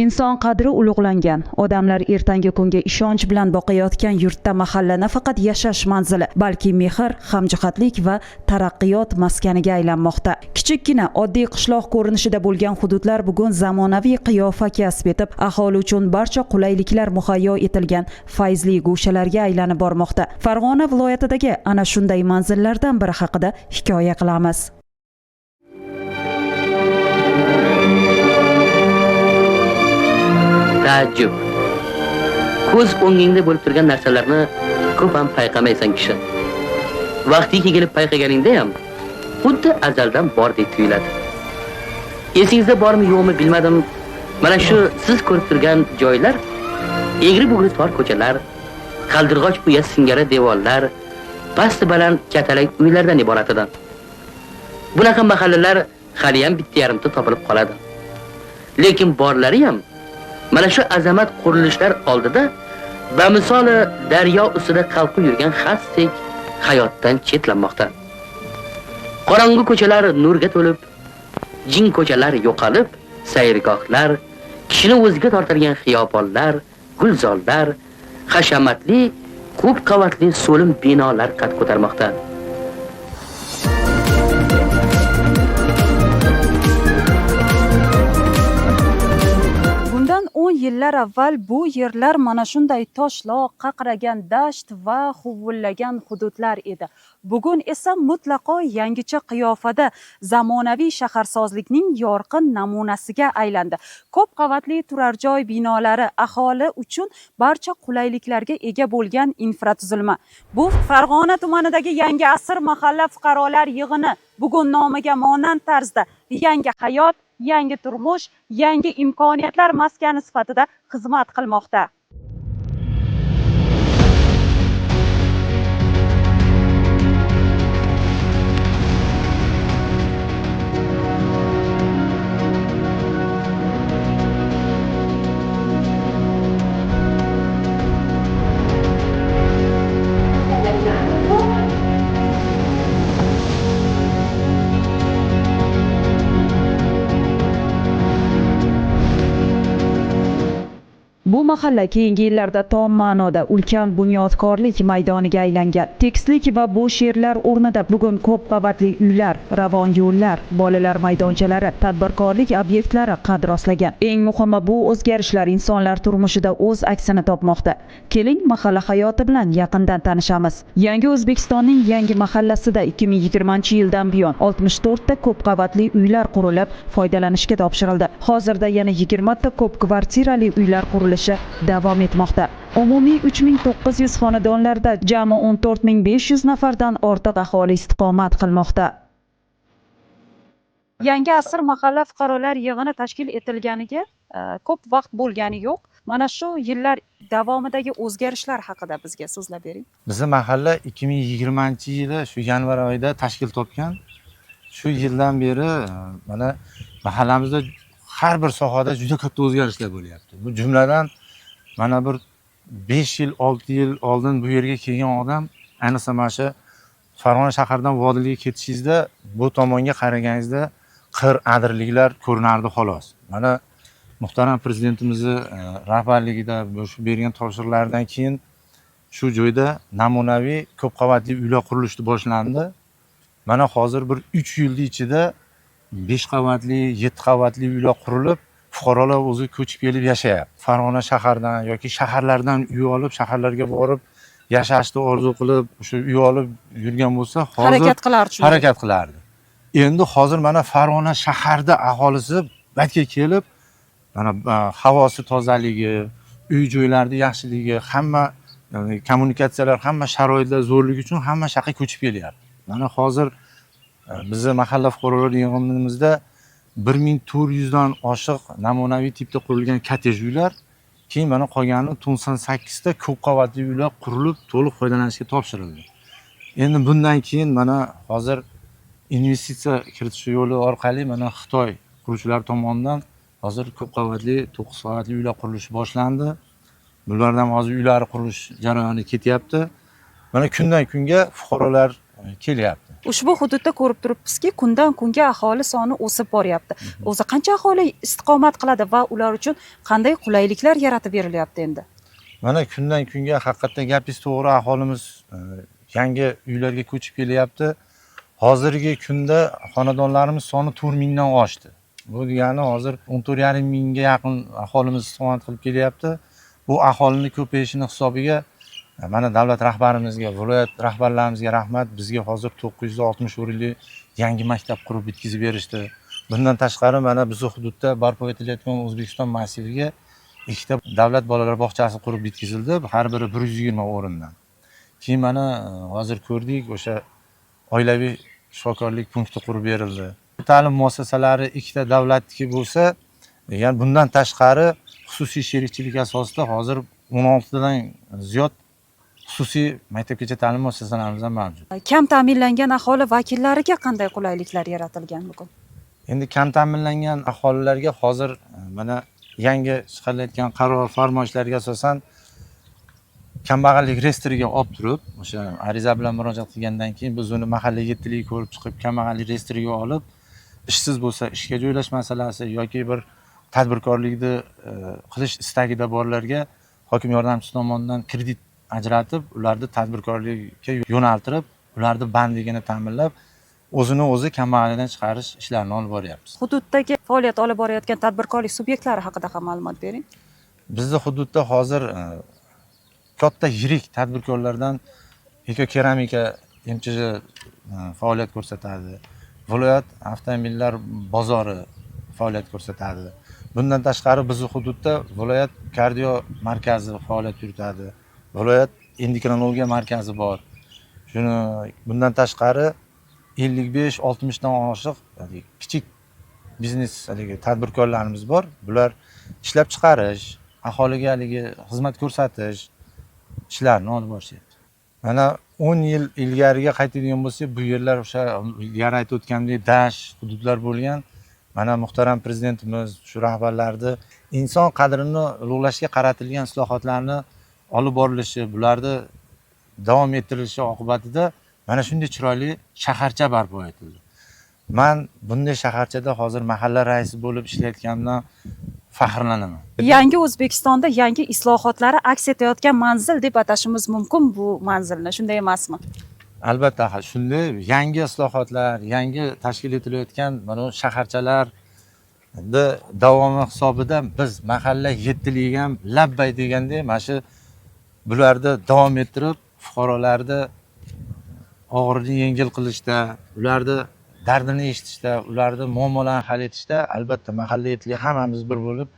Inson qadri ulug'langan, odamlar ertangi kunga ishonch bilan boqayotgan yurtda mahalla nafaqat yashash manzili, balki mehr, hamjihatlik va taraqqiyot maskaniga aylanmoqda. Kichikkina oddiy qishloq ko'rinishida bo'lgan hududlar bugun zamonaviy qiyofa kasb etib, aholi uchun barcha qulayliklar muhayyo etilgan fayzli go'shalarga aylanib bormoqda. Farg'ona viloyatidagi ana shunday manzillardan biri haqida hikoya qilamiz. Taajjub. Ko'z o'ngingda bo'lib turgan narsalarni ko'p ham payqamaysan kishi. Vaqtiki kelib payqaganingda ham xuddi azaldan bordek tuyuladi. Esingizda bormi yo'qmi bilmadim. Mana shu siz ko'rib turgan joylar egri-bugri tor ko'chalar, qaldirg'och uya singari devorlar, pasti baland katalak uylardan iborat edi. Bunaqa mahallalar hali ham bitta yarimta topilib qoladi. Lekin borlari ham mana shu azamat qurilishlar oldida bamisoli daryo ustida qalqib yurgan xasdek hayotdan chetlanmoqda. Qorong'u ko'chalar nurga to'lib, jin ko'chalar yo'qolib, sayrgohlar, kishini o'ziga tortilgan xiyobonlar, gulzorlar, hashamatli, ko'p qavatli so'lim binolar qad ko'tarmoqda. Bundan 10 yillar avval bu yerlar mana shunday toshloq, qaqragan dasht va huvullagan hududlar edi. Bugun esa mutlaqo yangicha qiyofada zamonaviy shaharsozlikning yorqin namunasiga aylandi. Ko'p qavatli turar joy binolari aholi uchun barcha qulayliklarga ega bo'lgan infratuzilma. Bu Farg'ona tumanidagi Yangi asr mahalla fuqarolar yig'ini bugun nomiga monand tarzda yangi hayot, yangi turmush, yangi imkoniyatlar maskani sifatida xizmat qilmoqda. Bu mahalla keyingi yillarda tom ma'noda ulkan bunyodkorlik maydoniga aylangan. Tekislik va bo'sh yerlar o'rnida bugun ko'p qavatli uylar, ravon yo'llar, bolalarmaydonchalari, tadbirkorlik obyektlari qad rostlagan. Eng muhimi, bu o'zgarishlar insonlar turmushida o'z aksini topmoqda. Keling, mahalla hayoti bilan yaqindan tanishamiz. Yangi O'zbekistonning yangi mahallasida 2020-yildan buyon 64 ta ko'p qavatli uylar qurilib, foydalanishga topshirildi. Hozirda yana 20 ta ko'p kvartirali uylar qurilishi davom etmoqda. Umumiy 3900 xonadonlarda jami 14500 nafardan ortiq aholi istiqomat qilmoqda. Yangi asr mahalla fuqarolar yig'ini tashkil etilganiga ko'p vaqt bo'lgani yo'q. Mana shu yillar davomidagi o'zgarishlar haqida bizga so'zlab bering. Bizni mahalla 2020-yili shu yanvar oyida tashkil topgan. Shu yildan beri mana mahallamizda har bir sohada juda katta o'zgarishlar bo'lyapti. Bu jumladan mana bir 5 yil, 6 yil oldin bu yerga kelgan odam, ayniqsa mana shu Farg'ona shahridan vodiyga ketishingizda bu tomonga qaraganingizda qir adirliklar ko'rinardi xolos. Mana muhtaram prezidentimizni rahbarligida shu bergan topshiriqlardan keyin shu joyda namunaviy ko'p qavatli uylar qurilishi boshlandi. Mana hozir bir 3 yilning ichida 5 qavatli, 7 qavatli uylar qurilib, fuqarolar o'zi ko'chib kelib yashayapti. Farg'ona shahridan yoki shaharlardan uy olib, shaharlarga borib yashashni orzu qilib, o'sha uy olib yurgan bo'lsa, hozir harakat qilardi. Harakat qilardi. Endi hozir mana Farg'ona shaharda aholisi batga kelib, mana havosi tozaligi, uy joylarni yaxshiligi, hamma kommunikatsiyalar, hamma sharoitlar zo'rligi uchun hamma shaharga ko'chib kelyapti. Mana hozir bizni mahalla fuqarolar yig'inimizda 1400 dan oshiq namunaviy tipda qurilgan kottej uylar, keyin mana qolgani 98 ta ko'p qavatli uylar qurilib, to'liq foydalanishga topshirildi. Endi bundan keyin mana hozir investitsiya kiritish yo'li orqali mana Xitoy quruvchilari tomonidan hozir ko'p qavatli 9 qavatli uylar qurilishi boshlandi. Bulardan hozir uylari qurilish jarayoni ketyapti. Mana kundan kunga fuqarolar kelyapti. Ushbu hududda ko'rib turibmizki, kundan kunga aholi soni o'sib boryapti. O'zi qancha aholi istiqomat qiladi va ular uchun qanday qulayliklar yaratib berilyapti endi? Mana kundan kunga haqiqatdan gapingiz to'g'ri, aholimiz yangi uylarga ko'chib kelyapti. Hozirgi kunda xonadonlarimiz soni 4000 dan oshdi. Bu degani hozir 14,5 mingga yaqin aholimiz istiqomat qilib kelyapti. Bu aholini ko'payishini hisobiga mana davlat rahbarimizga, viloyat rahbarlarimizga rahmat, bizga hozir 960 o'rinli yangi maktab qurib bitkazib berishdi. Bundan tashqari mana bizni hududda barpo etilayotgan O'zbekiston massiviga 2 ta davlat bolalar bog'chasi qurib bitkazildi, har biri 120 o'rindan. Keyin mana hozir ko'rdik, o'sha oilaviy shifokorlik punkti qurib berildi. Ta'lim muassasalari 2 ta davlatniki bo'lsa, ya'ni bundan tashqari xususiy sherikchilik asosida hozir 16 tadan ziyod xususiy maktabgacha ta'lim muassasalarimiz ham mavjud. Kam ta'minlangan aholi vakillariga qanday qulayliklar yaratilgan bugun? Endi kam ta'minlangan aholilarga hozir mana yangi chiqarilayotgan qaror farmoyishlarga asosan kambag'allik reyestriga olib turib, o'sha ariza bilan murojaat qilgandan keyin biz uni mahalla yettiligi ko'rib chiqib, kambag'allik reyestriga olib, ishsiz bo'lsa ishga joylash masalasi yoki bir tadbirkorlikni qilish istagida borlarga hokim yordamchisi tomonidan kredit ajratib, ularni tadbirkorlikka yo'naltirib, ularni bandligini ta'minlab, o'zini o'zi kambag'allikdan chiqarish ishlarini olib boryapmiz. Hududdagi faoliyat olib borayotgan tadbirkorlik subyektlari haqida ham ma'lumot bering. Bizni hududda hozir katta yirik tadbirkorlardan Eko Keramika MChJ faoliyat ko'rsatadi. Viloyat avtomobillar bozori faoliyat ko'rsatadi. Bundan tashqari bizni hududda viloyat kardio markazi faoliyat yuritadi. Viloyat endokrinologiya markazi bor. Shuni bundan tashqari 55-60 dan oshiq haligi kichik biznes haligi tadbirkorlarimiz bor. Bular ishlab chiqarish, aholiga haligi xizmat ko'rsatish ishlarini olib borishyapti. Mana 10 yil ilgariga qaytadigan bo'lsak, bu yerlar o'sha ilgari aytib o'tgandek dasht hududlar bo'lgan. Mana muhtaram prezidentimiz shu rahbarlarni inson qadrini ulug'lashga qaratilgan islohotlarni olib borilishi, bularni davom ettirilishi oqibatida mana shunday chiroyli shaharcha barpo etildi. Man bunday shaharchada hozir mahalla raisi bo'lib ishlayotganimdan faxrlanaman. Yangi O'zbekistonda yangi islohotlari aks etayotgan manzil deb atashimiz mumkin bu manzilni, shunday emasmi? Albatta, ha, shunday yangi islohotlar, yangi tashkil etilayotgan mana bu shaharchalarni davomi hisobida biz mahalla yettiligiga ham labbay degandek mana shu bularni davom ettirib, fuqarolarni og'irini yengil qilishda, ularni dardini eshitishda, ularni muammolarini hal etishda albatta mahalla yettiligi hammamiz bir bo'lib,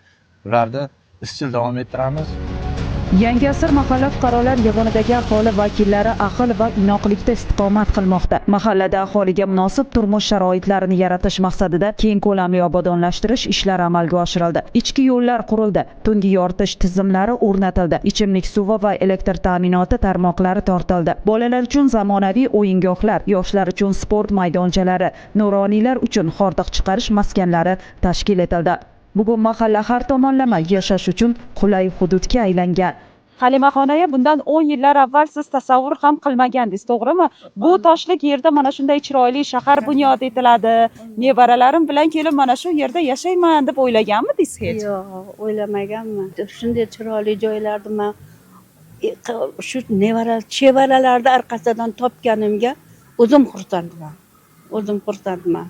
ularni izchil davom ettiramiz. Yangi asr mahalla fuqarolar yig'inidagi aholi vakillari ahil va inoqlikda istiqomat qilmoqda. Mahallada aholiga munosib turmush sharoitlarini yaratish maqsadida keng ko'lamli obodonlashtirish ishlari amalga oshirildi. Ichki yo'llar qurildi, tungi yoritish tizimlari o'rnatildi, ichimlik suvi va elektr ta'minoti tarmoqlari tortildi. Bolalar uchun zamonaviy o'yingohlar, yoshlar uchun sport maydonchalari, nuroniylar uchun hordiq chiqarish maskanlari tashkil etildi. Bugun mahalla har tomonlama yashash uchun qulay hududga aylangan. Halimaxon aya, bundan 10 yillar avval siz tasavvur ham qilmagandingiz, to'g'rimi? Bu toshlik yerda mana shunday chiroyli shahar bunyod etiladi. Nevaralarim bilan kelib mana shu yerda yashayman deb o'ylaganmidingiz hech? Yo'q, o'ylamaganman. Shunday chiroyli joylarni man shu nevara chevaralarni orqasidan topganimga o'zim xursandman. O'zim xursandman.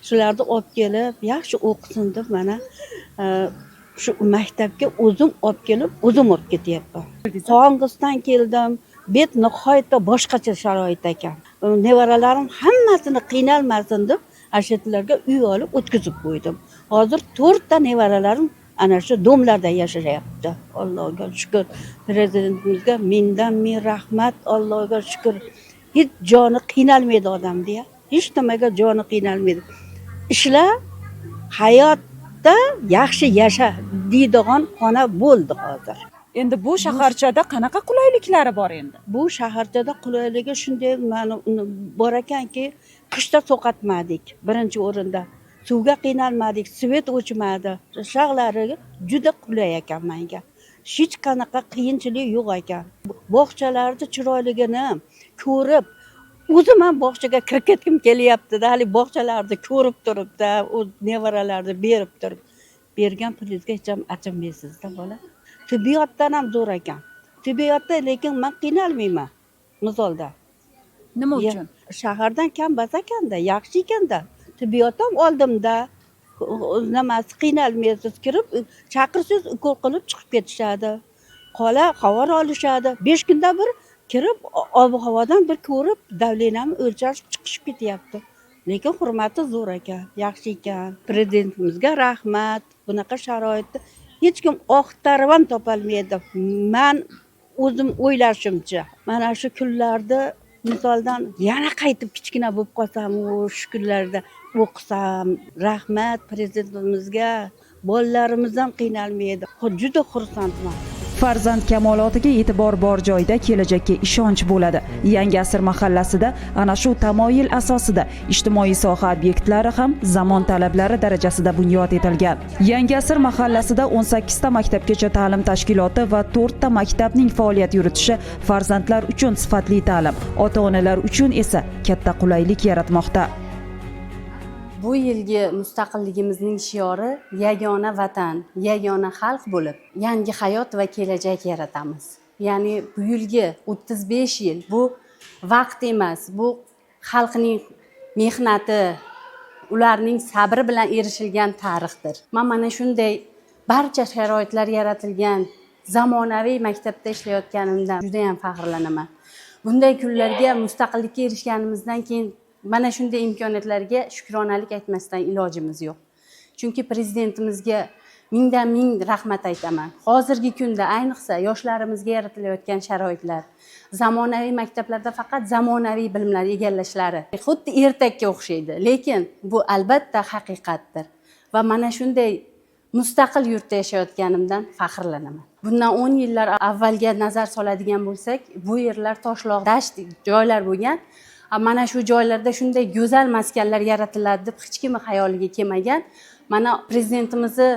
Shularni olib kelib, yaxshi o'qisin deb mana shu maktabga o'zim olib kelib, o'zim olib ketyapman. Qong'isdan keldim. Bet nihoyatda boshqacha sharoit ekan. Nevaralarim hammasini qiynalmasin deb ana shu yerlarga uy olib o'tkazib qo'ydim. Hozir to'rtta nevaralarim ana shu дом larda yashayapti. Allohga shukur. Prezidentimizga mingdan ming rahmat. Allohga shukur. Hech joni qiynalmaydi odamda. Hech nimaga joni qiynalmaydi. Ishla, hayotda yaxshi yasha deydigan xona bo'ldi hozir. Endi bu shaharchada qanaqa qulayliklari bor endi? Bu shaharchada qulayligi shunday mana uni bor ekanki, qishda sovqatmadik birinchi o'rinda. Suvga qiynalmadik, свет o'chmadi. Shag'lari juda qulay ekan menga. Hech qanaqa qiyinchilik yo'q ekan. Bog'chalarni chiroyligini ko'rib, O'zim ham bog'chaga kirib ketgim kelyapti-da, hali bog'chalarni ko'rib turibda, u nevaralarni berib turib. Bergan pulingizga hech ham achinmaysizda, bola. Tibbiyotdan ham zo'r ekan. Tibbiyotda lekin man qiynalmayman misolda. Nima uchun? Shahardan kam bas ekanda, yaxshi ekanda. Tibbiyot ham oldimda. Nimasi qiynalmaysiz, kirib chaqirsangiz ukol qilib chiqib ketishadi. Qola xabar olishadi. 5 kunda bir kirib ob havodan bir ko'rib, давление ni o'lchashib chiqishib ketyapti. Lekin hurmati zo'r ekan, yaxshi ekan. Prezidentimizga rahmat. Bunaqa sharoitni hech kim oqtarib ham topolmaydi. Man o'zim o'ylashimcha, mana shu kunlarda misoldan yana qaytib kichkina bo'lib qolsam, shu kunlarda o'qisam, rahmat prezidentimizga, bolalarimiz ham qiynalmaydi. Juda xursandman. Farzand kamolotiga e'tibor bor joyda kelajakka ishonch bo'ladi. Yangi asr mahallasida ana shu tamoyil asosida ijtimoiy soha obyektlari ham zamon talablari darajasida bunyod etilgan. Yangi asr mahallasida 18 ta maktabgacha ta'lim tashkiloti va 4 ta maktabning faoliyat yuritishi farzandlar uchun sifatli ta'lim, ota-onalar uchun esa katta qulaylik yaratmoqda. Bu yilgi mustaqilligimizning shiori: yagona vatan, yagona xalq bo'lib, yangi hayot va kelajak yaratamiz. Ya'ni bu yilgi 35 yil bu vaqt emas, bu xalqning mehnati, ularning sabri bilan erishilgan tarixdir. Man mana shunday barcha sharoitlar yaratilgan zamonaviy maktabda ishlayotganimdan judayam faxrlanaman. Bunday kunlarga, mustaqillikka erishganimizdan keyin mana shunday imkoniyatlarga shukronalik aytmasdan ilojimiz yo'q. Chunki prezidentimizga mingdan ming rahmat aytaman. Hozirgi kunda ayniqsa yoshlarimizga yaratilayotgan sharoitlar, zamonaviy maktablarda faqat zamonaviy bilimlar egallashlari xuddi ertakka o'xshaydi, lekin bu albatta haqiqatdir. Va mana shunday mustaqil yurtda yashayotganimdan faxrlanaman. Bundan 10 yillar avvalga nazar soladigan bo'lsak, bu yerlar toshloq, dasht joylar bo'lgan. Mana shu joylarda shunday go'zal maskanlar yaratiladi deb hech kimni xayoliga kelmagan. Mana prezidentimizni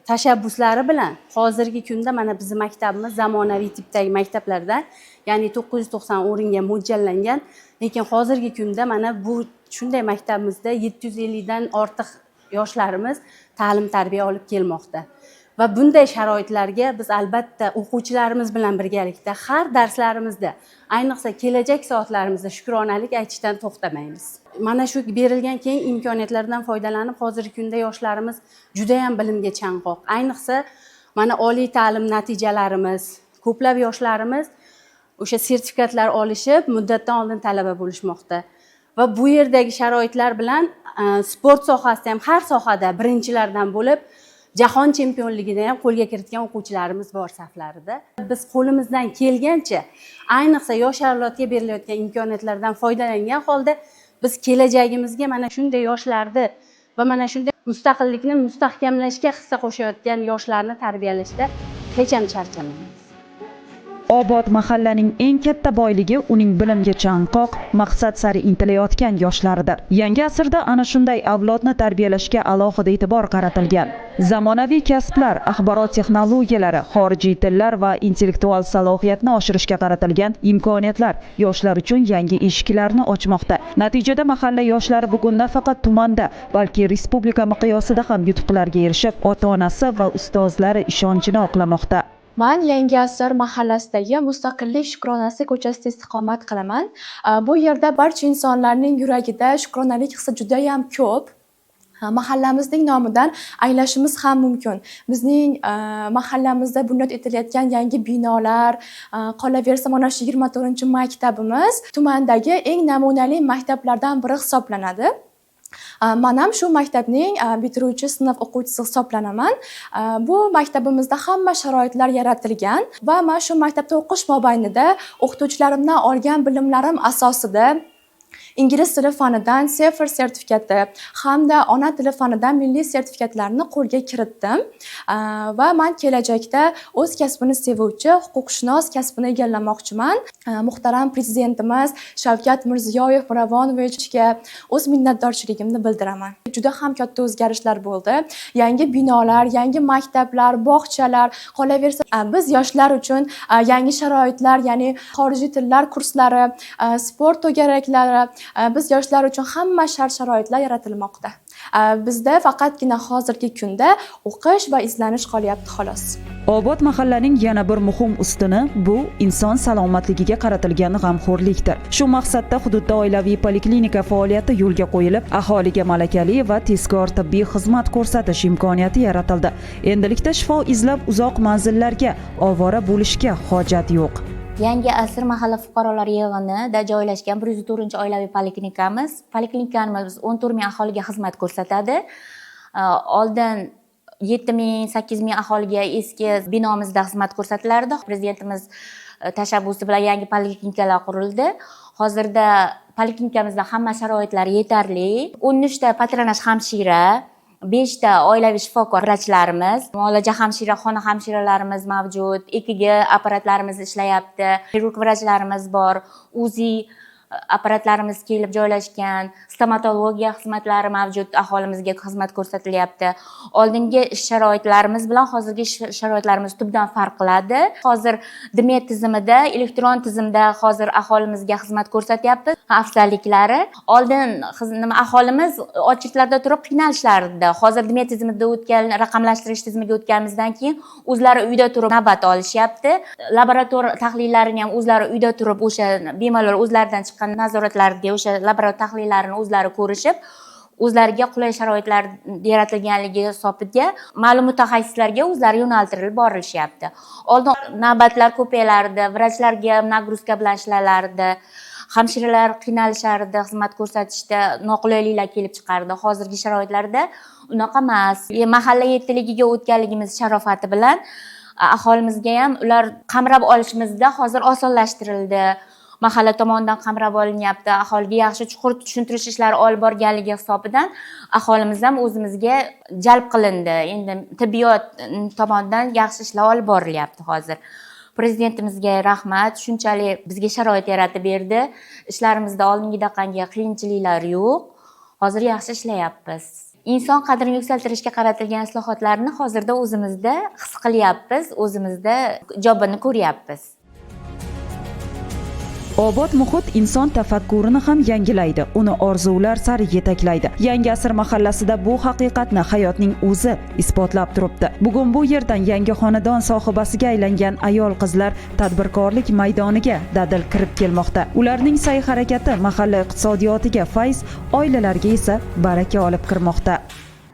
tashabbuslari bilan hozirgi kunda mana bizni maktabimiz zamonaviy tipdagi maktablardan, ya'ni 990 o'ringa mo'ljallangan, lekin hozirgi kunda mana bu shunday maktabimizda 750 dan ortiq yoshlarimiz ta'lim tarbiya olib kelmoqda. Va bunday sharoitlarga biz albatta o'quvchilarimiz bilan birgalikda har darslarimizda, ayniqsa kelajak soatlarimizda shukronalik aytishdan to'xtamaymiz. Mana shu berilgan keng imkoniyatlardan foydalanib, hozirgi kunda yoshlarimiz judayam bilimga chanqoq. Ayniqsa mana oliy ta'lim natijalarimiz, ko'plab yoshlarimiz o'sha sertifikatlar olishib, muddatdan oldin talaba bo'lishmoqda. Va bu yerdagi sharoitlar bilan sport sohasida ham har sohada birinchilardan bo'lib, jahon chempionligini ham qo'lga kiritgan o'quvchilarimiz bor saflarida. Biz qo'limizdan kelgancha, ayniqsa yosh avlodga berilayotgan imkoniyatlardan foydalangan holda biz kelajagimizga mana shunday yoshlarni va mana shunday mustaqillikni mustahkamlashga hissa qo'shayotgan yoshlarni tarbiyalashda hech ham charchamaymiz. Obod mahallaning eng katta boyligi uning bilimga chanqoq, maqsad sari intilayotgan yoshlaridir. Yangi asrda ana shunday avlodni tarbiyalashga alohida e'tibor qaratilgan. Zamonaviy kasblar, axborot texnologiyalari, xorijiy tillar va intellektual salohiyatni oshirishga qaratilgan imkoniyatlar yoshlar uchun yangi eshiklarni ochmoqda. Natijada mahalla yoshlari bugun nafaqat tumanda, balki respublika miqyosida ham yutuqlarga erishib, ota-onasi va ustozlari ishonchini oqlamoqda. Man Yangi asr mahallasidagi Mustaqillik shukronasi ko'chasida istiqomat qilaman. Bu yerda barcha insonlarning yuragida shukronalik hissi judayam ko'p. Mahallamizning nomidan anglashimiz ham mumkin. Bizning mahallamizda bunyod etilayotgan yangi binolar, qolaversa mana shu 24-maktabimiz tumandagi eng namunali maktablardan biri hisoblanadi. Man ham shu maktabning bitiruvchi sinf o'quvchisi hisoblanaman. Bu maktabimizda hamma sharoitlar yaratilgan va man shu maktabda o'qish mobaynida o'qituvchilarimdan olgan bilimlarim asosida Ingliz tili fanidan CEFR sertifikati hamda ona tili fanidan milliy sertifikatlarni qo'lga kiritdim. Va man kelajakda o'z kasbini sevuvchi huquqshunos kasbini egallamoqchiman. Muhtaram prezidentimiz Shavkat Mirziyoyev Miromonovichga o'z minnatdorchiligimni bildiraman. Juda ham katta o'zgarishlar bo'ldi. Yangi binolar, yangi maktablar, bog'chalar, qolaversa, biz yoshlar uchun yangi sharoitlar, ya'ni xorijiy tillar kurslari, sport to'garaklari, biz yoshlar uchun hamma shart sharoitlar yaratilmoqda. Bizda faqatgina hozirgi kunda o'qish va izlanish qolyapti, xolos. Obod mahallaning yana bir muhim ustuni bu inson salomatligiga qaratilgan g'amxo'rlikdir. Shu maqsadda hududda oilaviy poliklinika faoliyati yo'lga qo'yilib, aholiga malakali va tezkor tibbiy xizmat ko'rsatish imkoniyati yaratildi. Endilikda shifo izlab uzoq manzillarga ovora bo'lishga hojat yo'q. Yangi asr mahalla fuqarolar yig'inida joylashgan 104 oilaviy poliklinikamiz. Poliklinikamiz 14 ming aholiga xizmat ko'rsatadi. Oldin 7 ming, 8 ming aholiga eski binomizda xizmat ko'rsatilardi. Prezidentimiz tashabbusi bilan yangi poliklinikalar qurildi. Hozirda poliklinikamizda hamma sharoitlar yetarli. 13 ta patronaj hamshira, 5 ta oilaviy shifokor vrachlarimiz, muolaja hamshira, xona hamshiralarimiz mavjud, EKG apparatlarimiz ishlayapti, xirurg vrachlarimiz bor, УЗИ apparatlarimiz kelib joylashgan, stomatologiya xizmatlari mavjud, aholimizga xizmat ko'rsatilyapti. Oldingi ish sharoitlarimiz bilan hozirgi ish sharoitlarimiz tubdan farq qiladi. Hozir DMED tizimida, elektron tizimda hozir aholimizga xizmat ko'rsatyapmiz. Afzalliklari: oldin nima, aholimiz очередlarda turib qiynalishardi. Hozir DMED tizimida o'tgan, raqamlashtirish tizimiga o'tganimizdan keyin o'zlari uyda turib navbat olishyapti. Laborator tahlillarini ham o'zlari uyda turib, o'sha bemalol o'zlaridan chiqqan nazoratlarga o'sha laborator tahlillarini o'zlari ko'rishib, o'zlariga qulay sharoitlar yaratilganligi hisobiga ma'lum mutaxassislarga o'zlari yo'naltirilib borilishyapti. Oldin navbatlar ko'payilardi, vrachlarga нагрузка bilan ishlalardi, hamshiralar qiynalishardi, xizmat ko'rsatishda noqulayliklar kelib chiqardi. Hozirgi sharoitlarda unaqa emas. Mahalla yettiligiga o'tganligimiz sharofati bilan aholimizga ham ular qamrab olishimizda hozir osonlashtirildi. Mahalla tomonidan qamrab olinyapti. Aholiga yaxshi, chuqur tushuntirish ishlari olib borganligi hisobidan aholimiz ham o'zimizga jalb qilindi. Endi tibbiyot tomonidan yaxshi ishlar olib borilyapti hozir. Prezidentimizga rahmat, shunchalik bizga sharoit yaratib berdi. Ishlarimizda oldingidaqangi qiyinchiliklar yo'q, hozir yaxshi ishlayapmiz. Inson qadrini yuksaltirishga qaratilgan islohotlarni hozirda o'zimizda his qilyapmiz, o'zimizda ijobini ko'ryapmiz. Obod muhit inson tafakkurini ham yangilaydi, uni orzular sari yetaklaydi. Yangi asr mahallasida bu haqiqatni hayotning o'zi isbotlab turibdi. Bugun bu yerdan yangi xonadon sohibasiga aylangan ayol qizlar tadbirkorlik maydoniga dadil kirib kelmoqda. Ularning sa'y harakati mahalla iqtisodiyotiga fayz, oilalarga esa baraka olib kirmoqda.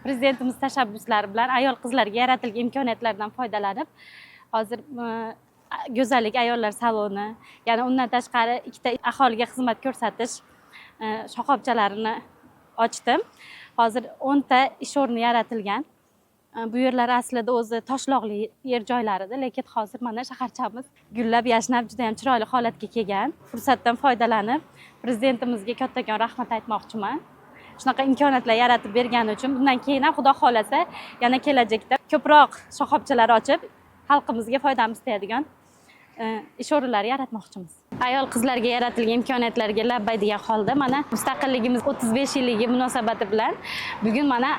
Prezidentimiz tashabbuslari bilan ayol qizlarga yaratilgan imkoniyatlardan foydalanib, hozir go'zallik ayollar saloni, yana undan tashqari ikkita aholiga xizmat ko'rsatish shoxobchalarini ochdim. Hozir 10 ta ish o'rni yaratilgan. Bu yerlar aslida o'zi toshloqli yer joylari edi, lekin hozir mana shaharchamiz gullab yashnab, juda yam chiroyli holatga kelgan. Fursatdan foydalanib, prezidentimizga kattakon rahmat aytmoqchiman, shunaqa imkoniyatlar yaratib bergani uchun. Bundan keyin ham, xudo xohlasa, yana kelajakda ko'proq shoxobchalar ochib, xalqimizga foydamiz tegadigan ish o'rinlari yaratmoqchimiz. Ayol qizlarga yaratilgan imkoniyatlarga labbay degan holda, mana mustaqilligimiz 35 yilligi munosabati bilan bugun mana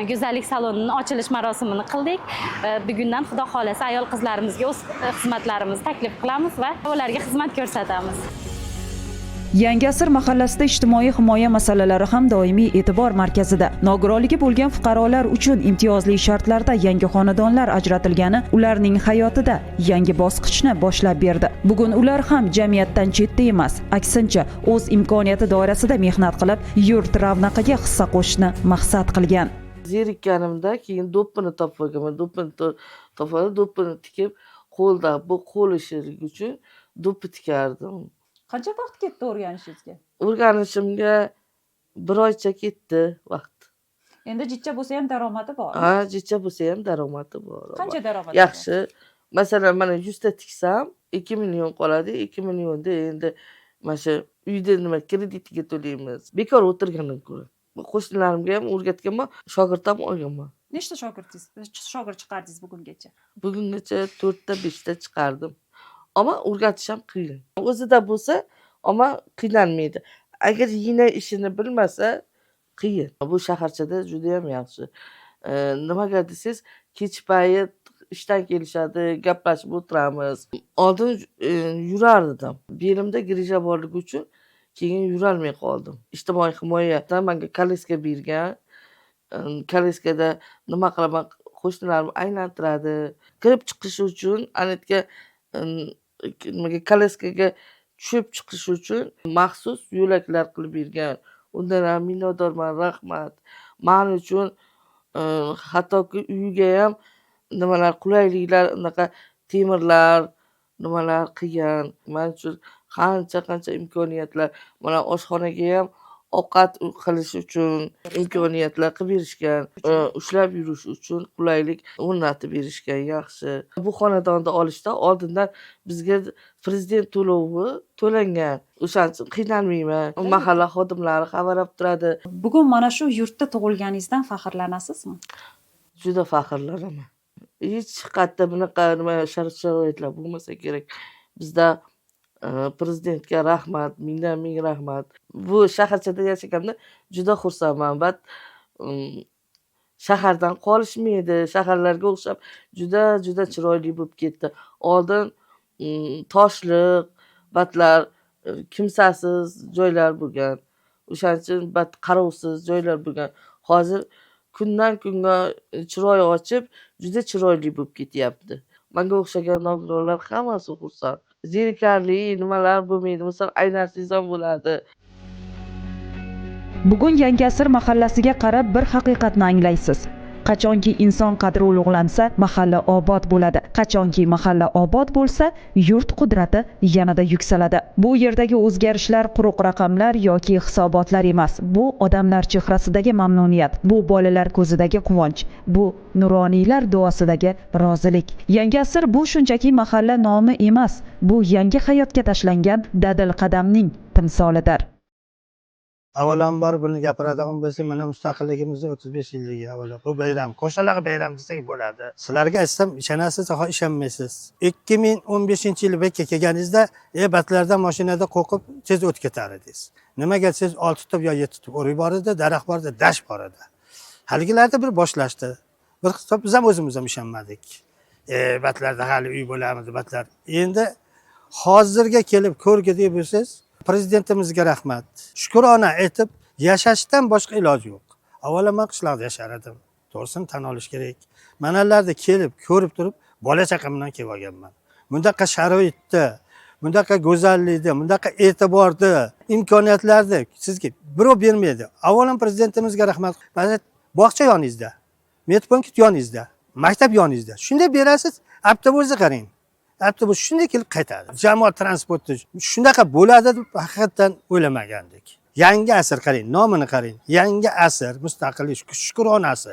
go'zallik salonining ochilish marosimini qildik. Bugundan, xudo xohlasa, ayol qizlarimizga o'z xizmatlarimizni taklif qilamiz va ularga xizmat ko'rsatamiz. Yangi asr mahallasida ijtimoiy himoya masalalari ham doimiy e'tibor markazida. Nogironligi bo'lgan fuqarolar uchun imtiyozli shartlarda yangi xonadonlar ajratilgani ularning hayotida yangi bosqichni boshlab berdi. Bugun ular ham jamiyatdan chetda emas, aksincha, o'z imkoniyati doirasida mehnat qilib, yurt ravnaqiga hissa qo'shishni maqsad qilgan. Zerikkanimda keyin do'ppini topib olganman. Do'ppini topib olib, do'ppini tikib, qo'lda, bu qo'l ishligi uchun do'ppi tikardim. Qancha vaqt ketdi o'rganishingizga? O'rganishimga bir oycha ketdi vaqt. Endi jichcha bo'lsa ham daromadi bor. Ha, jicha bo'lsa ham daromadi bor. Qancha daromad? Yaxshi. Masalan, mana 100 ta tiksam, 2 million qoladi. 2 millionda endi Mana shu uyda nima kreditiga to'laymiz. Bekor o'tirgandan ko'ra. Qo'shnilarimga ham o'rgatganman, shogird ham olganman. Nechta shogirdingiz, shogird chiqardingiz bugungacha? Bugungacha 4 ta, 5 ta chiqardim. Ammo o'rgatish ham qiyin. O'zida bo'lsa, ammo qiynalmaydi. Agar yina ishini bilmasa, qiyin. Bu shaharchada judayam yaxshi. Nimaga desangiz, kech payt ishdan kelishadi, gaplashib o'tiramiz. Oldin yurardim. Belimda грыжа borligi uchun keyin yurolmay qoldim. Ijtimoiy himoyadan menga коляска bergan. Коляска da nima qilaman, qo'shnilarim aylantiradi. Kirib chiqish uchun anetga, nimaga, коляска ga tushib chiqish uchun maxsus yo'laklar qilib bergan. Undan ham minnatdorman, rahmat. Man uchun hattoki uyga ham nimalar, qulayliklar, unaqa temirlar, nimalar qilgan. Man uchun qancha qancha imkoniyatlar. Mana oshxonaga ham ovqat qilish uchun imkoniyatlar qilib berishgan. Ushlab yurish uchun qulaylik o'rnatib berishgan, yaxshi. Bu xonadonni olishdan oldindan bizga prezident to'lovi to'langan. O'shaning uchun qiynalmayman. Mahalla xodimlari xabarlab turadi. Bugun mana shu yurtda tug'ilganingizdan faxrlanasizmi? Juda faxrlanaman. Hech qayerda bunaqa nima shart sharoitlar bo'lmasa kerak. Bizda prezidentga rahmat, mingdan ming rahmat. Bu shaharchada yashaganimda juda xursandman va shahardan qolishmaydi. Shaharlarga o'xshab juda juda chiroyli bo'lib ketdi. Oldin toshliq, batlar, kimsasiz joylar bo'lgan. O'shaning uchun bat qarovsiz joylar bo'lgan. Hozir kundan kunga chiroy ochib, juda chiroyli bo'lib ketyapti. Manga o'xshagan nogironlar hammasi xursand. Zerikarli nimalar bo'lmaydi. Misol, aylansangiz ham bo'ladi. Bugun Yangi asr mahallasiga qarab bir haqiqatni anglaysiz. Qachonki inson qadri ulug'lansa, mahalla obod bo'ladi. Qachonki mahalla obod bo'lsa, yurt qudrati yanada yuksaladi. Bu yerdagi o'zgarishlar quruq raqamlar yoki hisobotlar emas. Bu odamlar chehrasidagi mamnuniyat, bu bolalar ko'zidagi quvonch, bu nuroniylar duosidagi rozilik. Yangi asr bu shunchaki mahalla nomi emas, bu yangi hayotga tashlangan dadil qadamning timsolidir. Avvalambor, buni gapiradigan bo'lsak, mana mustaqilligimizni 35 yilligi, avvalo bu bayram, qo'shaloq bayram desak bo'ladi. Sizlarga aytsam, ishonasiz yo ishonmaysiz. 2015 yili bu yerga kelganingizda, batlardan mashinada qo'rqib tez o'tib ketar edingiz. Nimaga desangiz, olti tup yo yetti tup o'rik bor edi, daraxt bor edi, dasht bor edi. Haligilarda bir boshlashdi bir hisob, biz ham o'zimiz ham ishonmadik. Batlarda hali uy bo'lamidi, batlar. Endi hozirga kelib ko'rgidek bo'lsangiz, prezidentimizga rahmat, shukrona aytib yashashdan boshqa iloji yo'q. Avvalo, man qishloqda yashar edim, to'g'risini tan olish kerak. Manalarda kelib ko'rib turib, bola chaqam bilan kelib olganman. Bunaqa sharoitda, bunaqa go'zallikda, bunaqa e'tiborni, imkoniyatlarni sizga birov bermaydi. Avvalo, prezidentimizga rahmat. Mana bog'cha yoningizda, медпункт yoningizda, maktab yoningizda, shunday berasiz. Avtobusni qarang, avtobus shunday kelib qaytadi. Jamoat transporti shunaqa bo'ladi deb haqiqatdan o'ylamagandik. Yangi asr, qarang, nomini qarang, Yangi asr, mustaqillik shukronasi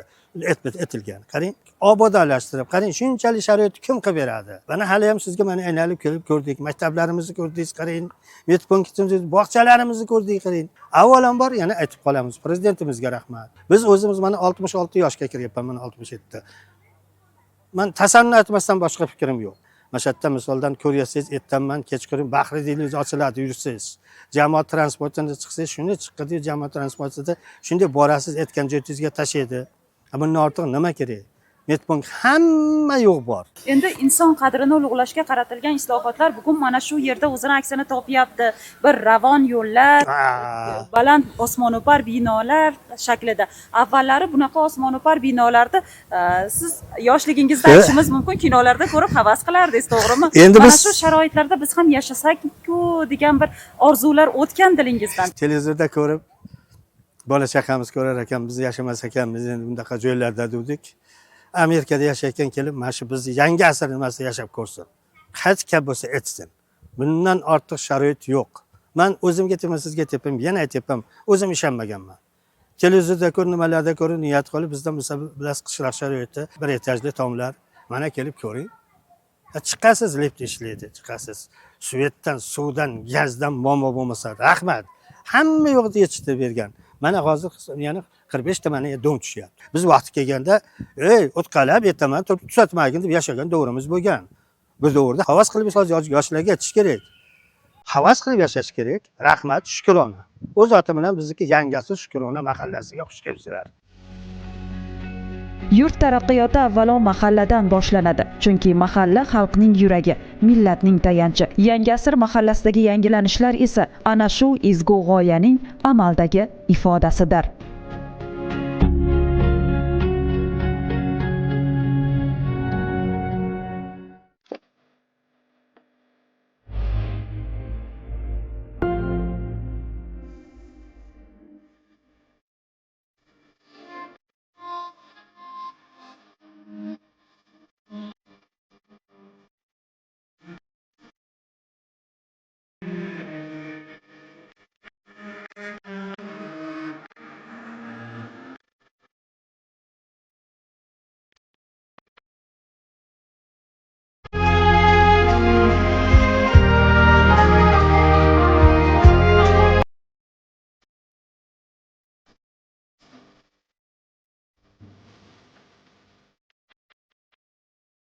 aytilgan. Qarang, obodonlashtirib, qarang, shunchalik sharoitni kim qilib beradi? Mana hali ham sizga mana aylanib kelib ko'rdik, maktablarimizni ko'rdingiz, qarang, медпункт imizni, bog'chalarimizni ko'rdik, qarang. Avvalambor, yana aytib qolamiz, prezidentimizga rahmat. Biz o'zimiz mana 66 yoshga kiryapman, mana 67. Man tasanno aytmasdan boshqa fikrim yo'q. Mana shu yerda, misoldan, ko'ryapsiz, ertaman kechqurun Bahriddingiz ochiladi, yursangiz, jamoat transportida chiqsangiz, shunday chiqdi, jamoat transportida shunday borasiz, aytgan joyingizga tashlaydi. Bundan ortiq nima kerak? Медпункт, hamma yo'q bor. Endi inson qadrini ulug'lashga qaratilgan islohotlar bugun mana shu yerda o'zini aksini topyapti. Bir ravon yo'llar, baland osmono'par binolar shaklida. Avvallari bunaqa osmono'par binolarni siz yoshligingizda, aytishimiz mumkin, kinolarda ko'rib havas qilardingiz, to'g'rimi? Endi Mana biz- shu sharoitlarda biz ham yashasak-ku degan bir orzular o'tgan dilingizdan. Televizorda ko'rib, bola chaqamiz ko'rar ekan, biz yashamas ekanmiz endi bunaqa joylarda degandik. Amerikada yashayotgan kelib mana shu bizni Yangi asr nimasida yashab ko'rsin, hech gap bo'lsa aytsin. Bundan ortiq sharoit yo'q. Man o'zimga aytyapman, sizga aytyapman, yana aytyapman, o'zim ishonmaganman. Televizorda ko'r, nimalarda ko'rib, niyat qilib, bizda misol, bilasiz, qishloq sharoiti, bir etajli tomlar. Mana kelib ko'ring. Chiqasiz, lift ishlaydi, chiqasiz. Svetdan, suvdan, gazdan muammo bo'lmasa, rahmat. Hamma yo'qni yetishtirib bergan. Mana hozir yana 45 ta mana dom tushyapti. Biz vaqti kelganda, ey, o'tqalab ertaman turib tuzatmagin deb yashagan davrimiz bo'lgan. Bu davrda havas qilib hozir yoshlarga aytish kerak. Havas qilib yashash kerak. Rahmat, shukrona. O'z oti bilan bizniki Yangi asr Shukrona mahallasiga xush kelibsizlar. Yurt taraqqiyoti avvalo mahalladan boshlanadi. Chunki mahalla xalqning yuragi, millatning tayanchi. Yangi asr mahallasidagi yangilanishlar esa ana shu ezgu g'oyaning amaldagi ifodasidir.